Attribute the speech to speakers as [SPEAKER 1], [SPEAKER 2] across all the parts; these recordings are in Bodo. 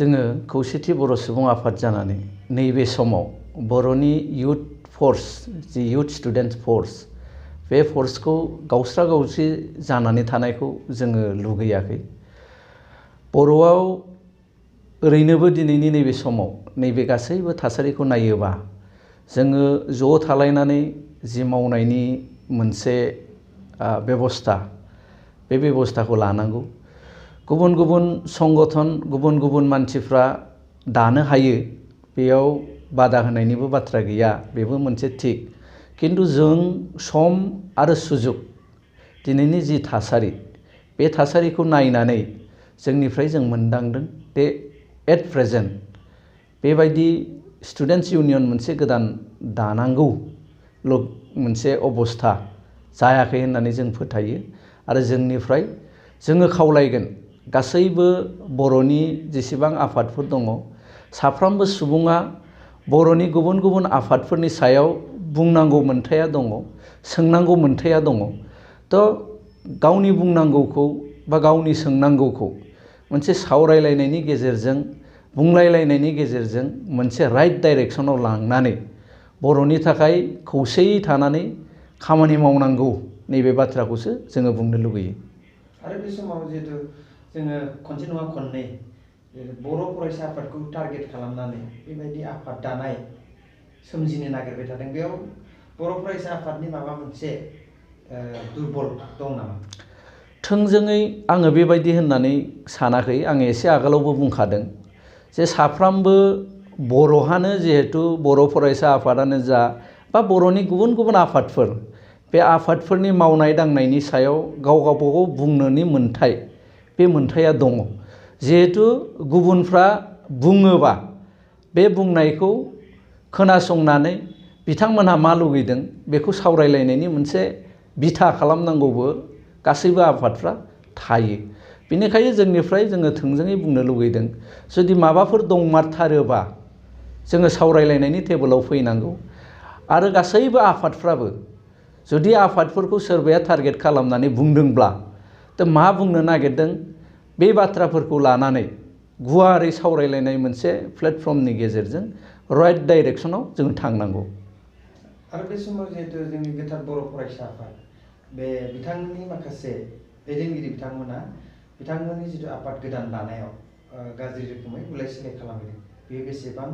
[SPEAKER 1] जोङो खौसेथि बर' सुबुं आफाद जानानै नैबे समाव बर'नि युथ फोर्स जि युथ स्टुडेन्ट फोर्स बे फोर्सखौ गावस्रा गावस्रि जानानै थानायखौ जोङो लुगैयाखै। बर'आव ओरैनोबो दिनैनि नैबे समाव नैबे गासैबो थासारिखौ नायोबा जोङो ज' थालायनानै जि मावनायनि मोनसे बेबस्था बे बेबस्थाखौ लानांगौ। गुबुन गुबुन संगठन गुबुन गुबुन मानसिफ्रा दानो हायो, बेयाव बादा होनायनिबो बाथ्रा गैया, बेबो मोनसे थिक। किन्तु जों सम आरो सुजुग दिनैनि जि थासारि बे थासारिखौ नायनानै जोंनिफ्राय जों मोनदांदों दे एट प्रेजेन्ट बेबायदि स्टुडेन्टस इउनियन मोनसे गोदान दानांगौ मोनसे अबस्था जायाखै होननानै जों फोथायो। आरो जोंनिफ्राय जोङो खावलायगोन गासैबो बर'नि जेसेबां आफादफोर दङ, साफ्रोमबो सुबुङा बर'नि गुबुन गुबुन आफादफोरनि सायाव बुंनांगौ मोन्थाया दङ, सोंनांगौ मोन्थाया दङ। गावनि बुंनांगौखौ बा गावनि सोंनांगौखौ मोनसे सावरायलायनायनि गेजेरजों बुंलायलायनायनि गेजेरजों मोनसे राइट डाइरेक्सनाव लांनानै बर'नि थाखाय खौसेयै थानानै खामानि मावनांगौ नैबे बाथ्राखौसो जोङो बुंनो लुगैयो।
[SPEAKER 2] आरो बे समाव जिहेतु जोङो खनसे नङा खननै बर' फरायसा आफादखौ टारगेट खालामनानै बेबायदि आफाद दानाय सोमजिनो नागिरबाय थादों। बेयाव बर' फरायसा आफादनि माबा मोनसे दुर्बल दं नामा?
[SPEAKER 1] थोंजोङै आङो बेबायदि होननानै सानाखै। आं एसे आगोलावबो बुंखादों जे साफ्रोमबो बर'हानो जिहेतु बर' फरायसा आफादानो जा बा बर'नि गुबुन गुबुन आफादफोर, बे आफादफोरनि मावनाय दांनायनि सायाव गाव गावबागाव बुंनोनि मोन्थाय, बे मोन्थाया दङ। जिहेतु गुबुनफ्रा बुङोबा बे बुंनायखौ खोनासंनानै बिथांमोनहा मा लुगैदों बेखौ सावरायलायनायनि मोनसे बिथा खालामनांगौबो गासैबो आफादफ्रा थायो। बेनिखायनो जोंनिफ्राय जोङो थोंजोङै बुंनो लुगैदों, जुदि माबाफोर दंमारथारोबा जोङो सावरायलायनायनि टेबोलाव फैनांगौ। आरो गासैबो आफादफ्राबो जुदि आफादफोरखौ सोरबाया टारगेट खालामनानै बुंदोंब्ला मा बुंनो नागिरदों बे बाथ्राफोरखौ लानानै गुवारै सावरायलायनाय मोनसे प्लेटफर्मनि गेजेरजों राइट डाइरेक्सनाव जों थांनांगौ।
[SPEAKER 2] आरो बे समाव जिहेतु जोंनि गोथार बर' फरायसा आफाद बे बिथांमोननि माखासे दैदेनगिरि बिथांमोननि जिथु आफाद गोदान दानायाव गाज्रि रोखोमै बुलाय सोलाय खालामदों, बेयो बेसेबां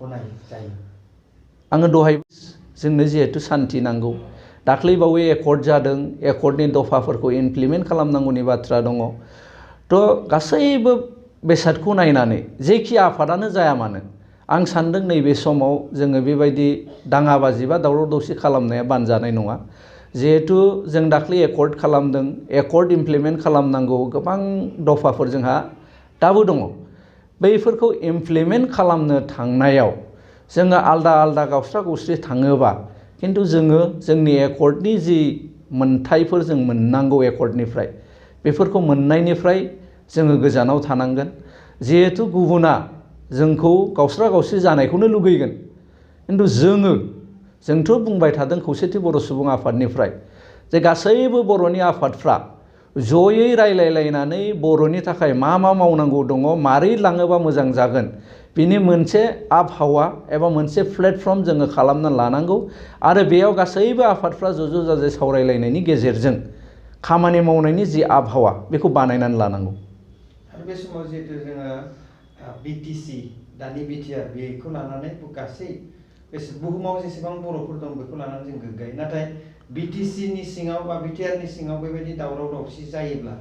[SPEAKER 2] गनाय जायो?
[SPEAKER 1] आङो दहाय जोंनो जिहेतु सान्थि नांगौ, दाख्लैबावै एकर्ड जादों, एकर्डनि दफाफोरखौ इमप्लिमेन्ट खालामनांगौनि बाथ्रा दङ। गासैबो बेसादखौ नायनानै जेखि आफादानो जाया मानो आं सान्दों नैबे समाव जोङो बेबायदि दाङाबाजि बा दावराव दावसि खालामनाया बानजानाय नङा। जिहेतु जों दाख्लै एकर्ड खालामदों, एकर्ड इमप्लिमेन्ट खालामनांगौ गोबां दफाफोर जोंहा दाबो दङ। बैफोरखौ इमप्लिमेन्ट खालामनो थांनायाव जोङो आलदा आलदा गावस्रा गावस्रि थाङोबा किन्तु जोङो जोंनि एकर्डनि जि मोन्थायफोर जों मोननांगौ एकर्डनिफ्राय, बेफोरखौ मोननायनिफ्राय जोङो गोजानाव थानांगोन। जिहेतु गुबुना जोंखौ गावस्रा गावस्रि जानायखौनो लुगैगोन, किन्तु जोंथ' बुंबाय थादों खौसेथि बर' सुबुं आफादनिफ्राय जे गासैबो बर'नि आफादफ्रा जयै रायलायलायनानै बर'नि थाखाय मा मा मावनांगौ दङ, मारै लाङोबा मोजां जागोन, बिनि मोनसे आबहावा एबा मोनसे प्लेटफर्म जोङो खालामना लानांगौ। आरो बेयाव गासैबो आफादफ्रा ज' जाजाय सावरायलायनायनि गेजेरजों खामानि मावनायनि जि आबहावा बेखौ बानायनानै लानांगौ।
[SPEAKER 2] आरो बे समाव जिहेतु जोङो बिटिसि दानि बिटिआर बेखौ लानानै गासै बुहुमाव जेसेबां बर'फोर दं बेखौ लानानै जों गोग्गायो। नाथाय बिटिसिनि सिङाव बा बिटिआरनि सिङाव बेबायदि दावराव दावसि जायोब्ला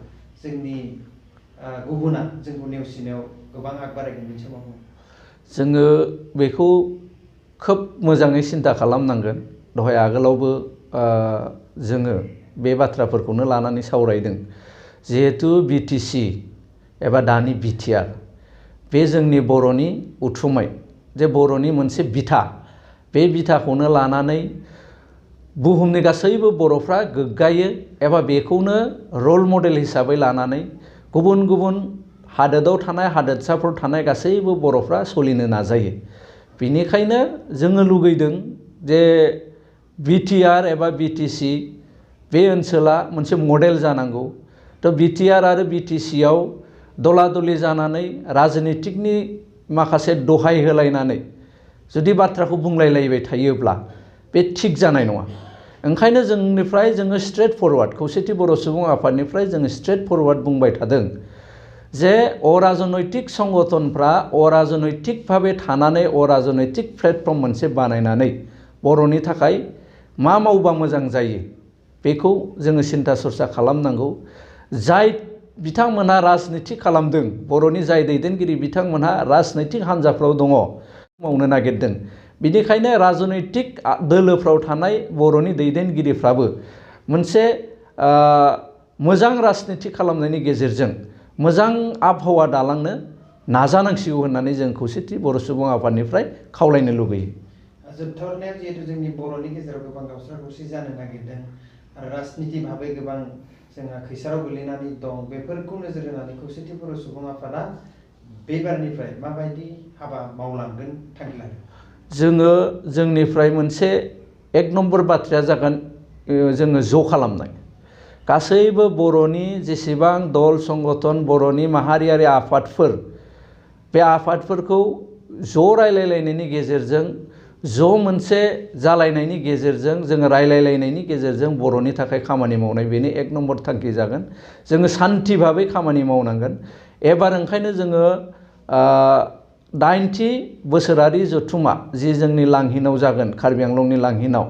[SPEAKER 2] जोंनि गुबुना जोंखौ नेवसिनायाव गोबां आग बारायगोन। बे समाव
[SPEAKER 1] जोङो बेखौ खोब मोजाङै सिन्था खालामनांगोन। दहाय आगोलावबो जोङो बे बाथ्राफोरखौनो लानानै सावरायदों। जिहेतु बिटिसि एबा दानि बिटिआर बे जोंनि बर'नि उथुमै, जे बर'नि मोनसे बिथा, बे बिथाखौनो लानानै बुहुमनि गासैबो बर'फ्रा गोग्गायो एबा बेखौनो रल मडेल हिसाबै लानानै गुबुन गुबुन हादोराव थानाय हादोरसाफोराव थानाय गासैबो बर'फ्रा सोलिनो नाजायो। बेनिखायनो जोङो लुगैदों जे बिटिआर एबा बिटिसि बे ओनसोला मोनसे मडेल जानांगौ। बिटिआर आरो बिटिसिआव दला दलि जानानै राजनितिकनि माखासे दहाय होलायनानै जुदि बाथ्राखौ बुंलायलायबाय थायोब्ला बे थिग जानाय नङा। ओंखायनो जोंनिफ्राय जोङो स्ट्रेट फरवार्ड खौसेथि बर' सुबुं आफादनिफ्राय जोङो स्ट्रेट फरवार्ड बुंबाय थादों जे अराजनैतिक संगठनफ्रा अराजनैतिक भाबे थानानै अराजनैतिक प्लेटफर्म मोनसे बानायनानै बर'नि थाखाय मा मावबा मोजां जायो बेखौ जोङो सिन्था सरसा खालामनांगौ। जाय बिथांमोनहा राजनिति खालामदों, बर'नि जाय दैदेनगिरि बिथांमोनहा राजनैतिक हान्जाफ्राव दङ, मावनो नागिरदों। बिनिखायनो राजनैतिक दोलोफ्राव थानाय बर'नि दैदेनगिरिफ्राबो मोनसे मोजां राजनिति खालामनायनि गेजेरजों मोजां आबहावा दालांनो नाजानांसिगौ होननानै जों खौसेथि बर' सुबुं आफादनिफ्राय खावलायनो लुगैयो।
[SPEAKER 2] जोबथारनायाव जिहेतु जोंनि बर'नि गेजेराव गोबां गावस्रा गावस्रि जानो नागिरदों आरो राजनिति भाबै गोबां जोंहा खैसाराव गोलैनानै दं, बेफोरखौ नोजोर होनानै खौसेथि बर' सुबुं आफादा बेबारनिफ्राय माबायदि हाबा मावलांगोन थांखि लादों?
[SPEAKER 1] जोङो जोंनिफ्राय मोनसे एक नम्बर बाथ्राया जागोन जोङो ज' खालामनाय। गासैबो बर'नि जेसेबां दल संगठन बर'नि माहारियारि आफादफोर, बे आफादफोरखौ ज' रायलायलायनायनि गेजेरजों ज' मोनसे जालायनायनि गेजेरजों जोङो रायलायलायनायनि गेजेरजों बर'नि थाखाय खामानि मावनाय, बेनि एक नम्बर थांखि जागोन। जोङो सान्थि भाबै खामानि मावनांगोन। एबार ओंखायनो जोङो 80 बोसोरारि जथुमा जि जोंनि लांहिनाव जागोन, कार्बि आंलंनि लांहिनाव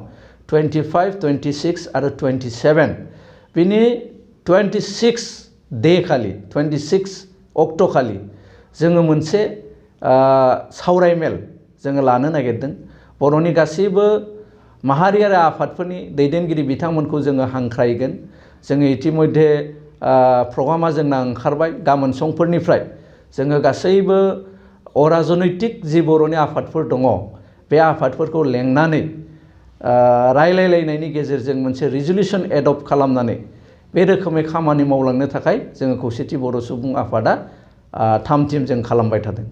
[SPEAKER 1] 25, 26 आरो 27, बिनि 26 डे खालि 26 अक्ट' खालि जोङो मोनसे सावरायमेल जोङो लानो नागिरदों। बर'नि गासैबो माहारियारि आफादफोरनि दैदेनगिरि बिथांमोनखौ जोङो हांख्रायगोन। जोङो इतिमध्य प्रग्रामा जोंना ओंखारबाय। गाबोन समफोरनिफ्राय जोङो गासैबो अराजनैतिक जि बर'नि आफादफोर दङ, बे आफादफोरखौ लेंनानै रायलायलायनायनि गेजेरजों मोनसे रिजलिउसन एडप्ट खालामनानै बे रोखोमै खामानि मावलांनो थाखाय जोङो खौसेथि बर' सुबुं आफादा थाम थिम जों खालामबाय थादों।